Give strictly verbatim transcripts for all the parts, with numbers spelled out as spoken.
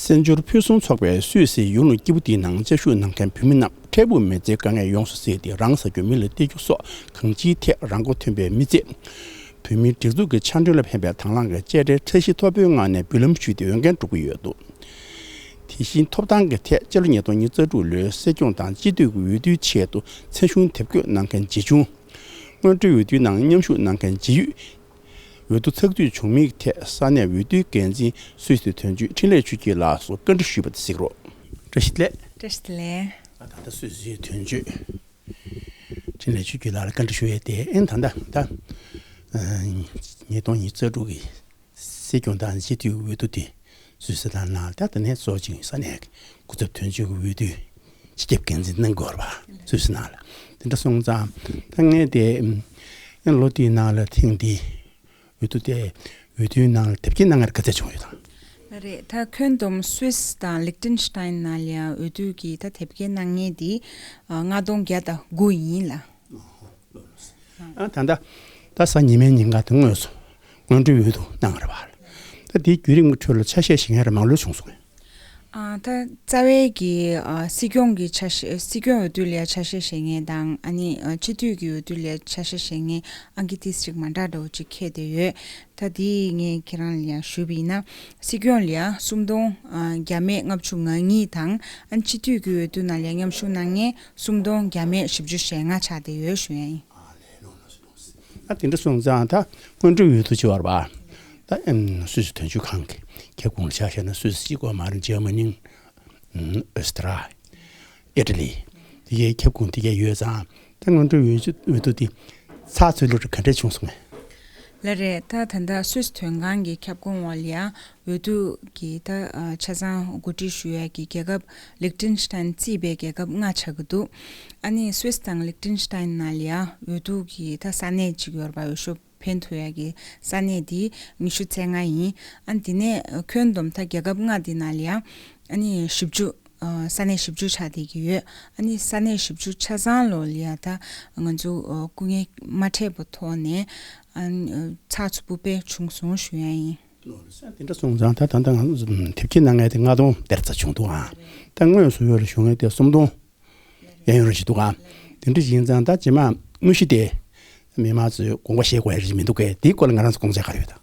བཙན་བྱོལ་ཕུན་སུམ་ཚོགས་པའི་སུད་སིའི་ཡུལ་ལུང་སྐྱིད་པོ་དེའི་ནང་བཅའ་བཞུགས་གནང་མཁན་བོད་མི་རྣམས་འཕྲལ་ཕུགས་མི་ཚེའི་དཀའ་ངལ་ཡོངས་སུ་སེལ་ཏེ། རང་ས་རྒྱུ་མི་ལ་སྟེར་རྒྱུ་སོགས་གང་ཅིའི་ཐད་རང་མགོ་ཐོན་པའི་མི་ཚེ། བོད་མིའི་སྒྲིག་འཛུགས་ཀྱི་ཕྱག་མགྲོན་ལ་ཕན་པའི་དང་བླངས་ཀྱི་དཔྱ་ཁྲལ་ཁྲལ་གཞི་མཐོ་པོའི་ངང་ནས་འབུལ་ལམ་ཞུས་ཏེ་འོས་འགན་སྒྲུབ་ཀྱི་ཡོད་འདུག་དེ་བཞིན་ཐོབ་ཐང་གི་ཐད་སྤྱི་ལོ་ཉིས་སྟོང་ཉི་ཤུ་རྩ་དྲུག་ལོའི་སྲིད་སྐྱོང་དང་སྤྱི་འཐུས་ཀྱི་འོས་བསྡུའི་ཆེད་དུ་མཚན་གཞུང་དེབ་འགོད་གནང་མཁན་རྗེ་ཆུང་། སྔོན་འགྲོའི་འོས་བསྡུའི་ནང་མཉམ་ཞུགས་གནང་མཁན་རྗེས་ཡོད། འོས་བསྡུ་ཚགས་ཚུད་བྱུང་མིན་གྱི་ཐད་ས་གནས་འོས་བསྡུའི་འགན་འཛིན་སུད་སི་དོན་གཅོད་འཕྲིན་ལས་ཆོས་སྐྱིད་ལགས་སུ་བཀའ་འདྲི་ཞུས་པ་དེ་གཟིགས་རོགས། བཀྲ་ཤིས་བདེ་ལེགས། བཀྲ་ཤིས་བདེ་ལེགས། ད་ལྟ་སུད་སིའི་དོན་གཅོད་འཕྲིན་ལས་ཆོས་སྐྱིད་ལགས་ལ་བཀའ་འདྲི་ཞུ་ཡས་དེ་ཨེ་ད་ལྟ་ད་ཉིས་སྟོང་ཉི་ཤུ་རྩ་དྲུག་གི་སྲིད་སྐྱོང་དང་སྤྱི་འཐུས་འོས་བསྡུ་དེ་སུད་སི་དང་ནང་ལ་ད་ལྟ་ནས་གཙོ་ཆེ་ས་གནས་ཀྱི་སྐུ་ཚབ་དོན་གཅོད་ཀྱི་འོས་བསྡུ་སྤྱི་ཁྱབ་འགན་འཛིན་གནང་དགོས་རེད་པ། སུད་སི་ནང་ལ། དེ་འདྲ་སོང་ཙང་ད་ངས་དེ་ཨ་ལོ་དེའི་ནང་ལ་ཐེངས་འདི་འོས་བསྡུ་དེ་འོས་བསྡུའི་ནང་ལ་དེབ་སྐྱེལ་གནང་ཡར་ག་ཚད་བྱུང་ཡོད་དམ། ལགས་རེད། ད་ཁྱོན་བསྡོམས་སུད་སི་དང་ལིག་ཏེན་ཤི་ཏན་ནང་ལ་ཡང་འོས་བསྡུ་གི་ད་དེབ་སྐྱེལ་གནང་མཁན་དེ་ལྔ་སྟོང་བརྒྱ་དང་དགུ་ཡིན་ལགས། ཨ་ད་ལྟ་ད་གཟའ་ཉི་མའི་ཉིན་ག་དེ་དངོས་སུ་སྔོན་འགྲོའི་འོས་བསྡུ་གནང་བ་རེད་པ། ད་དེའི་བརྒྱུད་རིམ་གྱི་ཁྲོད་ལ་ཆ་ཤས་ཞིག་ངས་ར་མང་ལོས་བྱུང་སོང་ངས། ཨ་ད་རྩ་བའི་གི་ཨ་སྲིད་སྐྱོང་གི་ཆ་ཤས་སྲིད་སྐྱོང་འོས་བསྡུ་ལ་ཡ་ཆ་ཤས་བཞེས་མཁན་དང་ཨ་ནི་ཨ་སྤྱི་འཐུས་ཀྱི་འོས་བསྡུ་ལ་ཡ་ཆ་ཤས་བཞེས་མཁན་ཨང་ཀི་ཏིས་ཅིག་མ་འདྲ་འདྲ་བོ་ཅིག་འཁེལ་བསྡད་ཡོད། ད་དེ་ངས་ཁྱེད་རང་ལ་ཡ་ཞུས་པ་ཡིན་ན་སྲིད་སྐྱོང་ལ་ཡ་སུམ་སྟོང་ཨ་བརྒྱ་མེད་ལྔ་བཅུ་ང་གཉིས་དང་ཨ་ནི་སྤྱི་འཐུས་ཀྱི་འོས་བསྡུ་ནང་ལ་ཡ་མཉམ་ཞུགས་གནང་མཁན་སུམ་སྟོང་བརྒྱ་མེད་བཞི་བཅུ་ཞེ་ལྔ་ཆགས་བསྡད་ཡོད་ཞུ་ཡ་ཡིན། ཨ་དེ་འདྲ་སོང་ཙང་ད་སྔོན་འགྲོའི་འོས་བསྡུ་བྱེད་པར་བ་ད་ཨམ་སུད་སི་དོན་གཅོད་ཁང་གི་ཁྱབ་ཁོངས་ལ་ཆ་བཞག་ན་སུད་སི་གཅིག་པོ་མ་རེད། འཇར་མ་ནི། ཨམ་ཨོ་སི་ཏྲ། ཨི་ཊ་ལི། དེ་གའི་ཁྱབ་ཁོངས་དེ་གའི་ཡོད་ཙང་ད་སྔོན་འགྲོའི་འོས་བསྡུ་འོས་བསྡུ་དེ་ཚགས་ཚུད་ལོ་རེ་ག་འདྲས་བྱུང་སོང་ངས། ལགས་རེད། ད་ད་ལྟ་སུད་སི་དོན་ཁང་གི་ཁྱབ་ཁོངས་འོག་ལ་ཡ་འོས་བསྡུ་གི་ད་ཨ་ཆ་ཚང་གོ་སྒྲིག་ཞུ་ཡ་གི་རྒྱལ་ཁབ་ལིག་ཏེན་ཤི་ཏན་རྩིས་པའི་རྒྱལ་ཁབ་ལྔ་ཆགས་ཀྱི་འདུག་ཨ་ནི་སུད་སི་དང་ལིག་ཏེན་ཤི་ཏན་ནང་ལ་ཡ་འོས་བསྡུ་གི་ད་ས་གནས་གཅིག་ཡོད་རེད་པ། འོས་ཤོག་འཕེན་ཐུབ་ཡ་གི་ས་གནས་དེ་ཉི་ཤུ་རྩ་ལྔ་ཡིན། ཨ་ནི་དེ་ནས་ཁྱོན་བསྡོམས་ད་རྒྱལ་ཁབ་ལྔ་དེ་ནང་ལ་ཡ་ཨ་ནི་བཞི་བཅུ་ཨ་ས་གནས་བཞི་བཅུ་ཆགས་བསྡད་ཀྱི་ཡོད། ཨ་ནི་ས་གནས་བཞི་བཅུ་ཆ་ཚང་ལོ་ལ་ཡ་ད་ང་ཚོ་ཨ་སྐུ་ངལ་མ་འཕྲད་པའི་ཐོག་ནས་ཨ་ནི་ཚགས་ཚུད་པོ་དཔེ་བྱུང་སོང་ཞུ་ཡ་ཡིན། དེ་འདྲ་སོང་ཙང་ད་ད་ལྟ་ང་ཚོ་དེབ་སྐྱེལ་གནང་མཁན་དེ་ལྔ་སྟོང་དེར་ཙམ་བྱུང་འདུག་ཨང་། ད་དངོས་སུ་འོས་ལ་ཞུགས་མཁན་དེ་སུམ་སྟོང་ཡན་ཡོད་རེད་ཅེས་འདུག་ཨང་། དེ་འདྲ་ཡིན་ཙང་ད་རྗེས་མ་དངོས་གཞི་དེ་མི་མང་ཚོས་དགོངས་པ་བཞེས་དགོས་ཡ་རེད་མི་འདུག་གས། དེའི་སྐོར་ལ་ང་རང་ཚོ་དགོངས་འཆར་ག་རེ་ཡོད་དམ།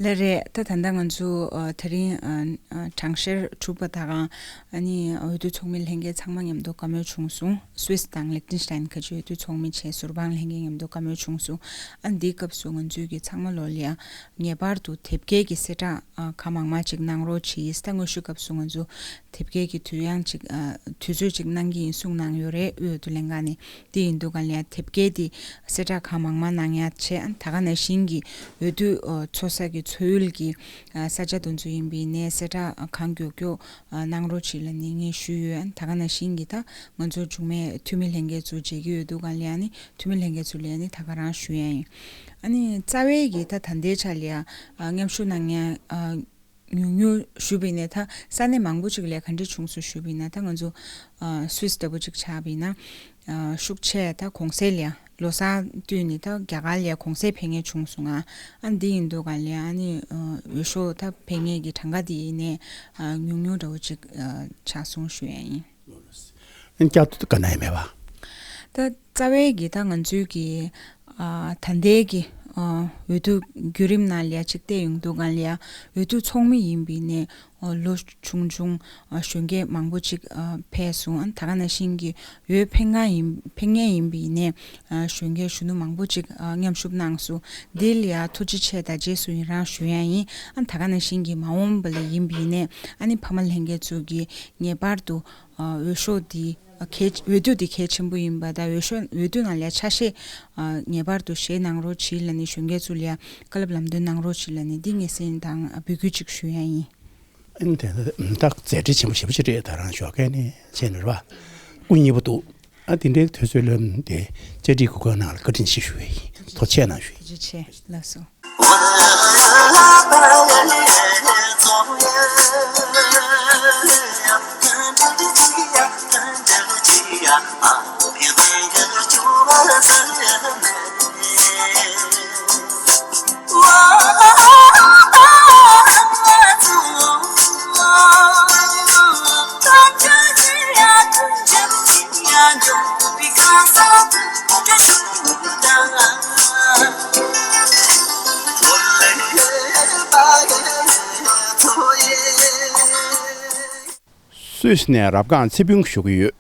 ལགས་རེད། ད་ད་ལྟ་ང་ཚོ་ཨ་དེ་རིང་ཨ་ཨ་གྲངས་བཤེར་གྲུབ་པ་དང་ཨ་ནི་འོས་བསྡུ་ཚོགས་མི་ལྷན་རྒྱས་ཚང་མ་མཉམ་དུ་བཀའ་མོལ་བྱུང་སོང་། སུད་སི་དང་ལིག་ཏེན་ཤི་ཏན་ཁ་ཆེ་འོས་བསྡུ་ཚོགས་མི་བཅས་ཟུར་དཔང་ལྷན་རྒྱས་མཉམ་དུ་བཀའ་མོལ་བྱུང་སོང་། ཨ་འདིའི་སྐབས་སུ་ང་ཚོའི་གི་ཚང་མ་ལོ་ལ་ཡ་ངེས་པར་དུ་དེབ་སྐྱེལ་གྱི་གསལ་བསྒྲགས་ཨ་གང་མང་མང་ཅིག་གནང་རོགས་བྱེད། ད་དངོས་ཤུགས་སྐབས་སུ་ང་ཚོ་དེབ་སྐྱེལ་གྱི་དུས་ཡང་ཅིག་ཨ་དུས་ཚོད་ཅིག་གནང་གི་ཡིན་གསུངས་གནང་ཡོད་རེད། དབུས་འོས་བསྡུ་ལྷན་ཁང་ནས། དེ་ཡིན་དུས་ག་ལ་ཡ་དེབ་སྐྱེལ་དེ་གསལ་བསྒྲགས་གང་མང་མང་གནང་ཡ་བྱས། ཨ་ད་ག་ནང་བཞིན་གྱི་འོས་བསྡུ་ཨ་ཚོགས་ས་གི་ཚོགས་ཡུལ་གྱི་ཨ་ས་ཆ་དེ་ཚོ་ཡིན་པ་ཡིན་ནའི་གསལ་བསྒྲགས་གང་མགྱོགས་མགྱོགས་ཨ་གནང་རོགས་བྱེད་ལབ་ནས་ངས་ཞུས་ཡོད། ཨ་ད་ག་ནང་བཞིན་གྱི་ད་ང་ཚོ་འབྱུང་གནས་འཐུས་མི་ལྷན་རྒྱས་ཚོ་མཇལ་གྱི་ཡོད་དུས་ག་ལ་ཡ་ནི་འཐུས་མི་ལྷན་རྒྱས་ཚོ་ལ་ཡ་ནི་ད་ག་རང་ཞུ་ཡ་ཡིན། ཨ་ནི་རྩ་བའི་གི་ད་ད་ལྟའི་ཆ་ལ་ཡ་ཨ་མཉམ་ཞུགས་གནང་མཁན་ཨ་ཉུང་ཉུང་ཞུས་པ་ཡིན་ནའི་ད་ས་གནས་མང་པོ་ཅིག་ལ་ག་འདྲ་བྱུང་སོང་ཞུས་པ་ཡིན་ན། ད་ང་ཚོ་ཨ་སུད་སི་ལྟ་བུ་ཅིག་ཆགས་པ་ཡིན་ན་ཨ་ཤུགས་ཆེ་ད་གུང་སེང་ལ་ལོ་གསར་དུས་ནི་ད་རྒྱ་གར་ལ་གུང་སེང་ཕེབས་མཁན་བྱུང་སོང་ང་། ཨ་འདི་ཡིན་དུས་ག་ལ་ཨ་ནི་ཨ་འོས་ཤོག་ད་ཕེབས་མཁན་གྱི་གྲངས་ཀ་དེ་ཡིན་ནའི་ཨ་ཉུང་ཉུང་འདྲ་བོ་ཅིག་ཨ་ཆགས་སོང་ཞུ་ཡ་ཡིན། ཨན་བསྐྱར་དུ་དཀའ་ངལ་མེད་པ། ད་རྩ་བའི་གི་ད་ང་ཚོའི་གི་ཨ་ད་ལྟའི་གི་ཨ་འོས་བསྡུ་བརྒྱུད་རིམ་ནང་ལ་ཡ་ཅིག་བལྟས་ཡོང་དུས་ག་ལ་ཡ་འོས་བསྡུ་ཚོགས་མི་ཡིན་པ་ཡིན་ནའི་ཨ་ལོ་ཆུང་ཆུང་ཨ་གཞོན་སྐྱེས་མང་པོ་ཅིག་ཨ་ཕེབས་སོང་། ཨ་ད་ག་ནང་བཞིན་གི་འོས་འཕེན་མཁན་ཡིན་འཕེན་མཁན་ཡིན་པ་ཡིན་ནའི་ཨ་གཞོན་སྐྱེས་གཞོན་ནུ་མང་པོ་ཅིག་ཨ་མཉམ་ཞུགས་གནང་སོང་། འདི་ལ་ཡ་ཐུགས་རྗེ་ཆེ་དང་རྗེས་སུ་ཡི་རང་ཞུ་ཡ་ཡིན། ཨ་ད་ག་ནང་བཞིན་གི་མ་འོངས་པ་ལ་ཡིན་པ་ཡིན་ནའི་ཨ་ནི་ཕ་མ་ལྷན་རྒྱས་ཚོ་གི་ངེས་པར་དུ་ཨ་འོས་ཤོག་འདི་ཨ་གལ་འོས་བསྡུ་འདི་གལ་ཆེན་པོ་ཡིན་པ་དང་འོས་ཤོག་འོས་བསྡུ་ནང་ལ་ཆ་ཤས་ཨ་ངེས་པར་དུ་བཞེས་གནང་རོགས་གྱིས་ལབ་ནས་གཞོན་སྐྱེས་ཚོ་ལ་བཀའ་སློབ་ལམ་སྟོན་གནང་རོགས་གྱིས་ལབ་ནས་འདི་ངས་སེམས་དང་འབོད་སྐུལ་ཅིག་ཞུ་ཡ་ཡིན། ཨ་ནི་དེ་ད་མཛད་འཕྲིན་ཆེན་པོ་ཞེ་པོ་ཅིག་རེད། ད་རང་ཞོགས་ཀས་ནས་བྱས་ནས་རེད་པ། སྐུ་མཉེལ་པོ་འདུག་ཨ་དེ་འདྲའི་དུས་ཚོད་ལ་དེ་བཅར་འདྲི་གུས་བཀུར་གནང་ལ་བཀའ་དྲིན་ཆེ་ཞུ་ཡ་ཡིན། ཐུགས་རྗེ་ཆེ་གནང་ཞུ་ཡ་ཡིན། ཐུགས་རྗེ་ཆེ་ལགས་སོ། སུད་སི་ནས་རབ་སྒང་ཚེ་ཕུན་ཞུ་གི་ཡོད།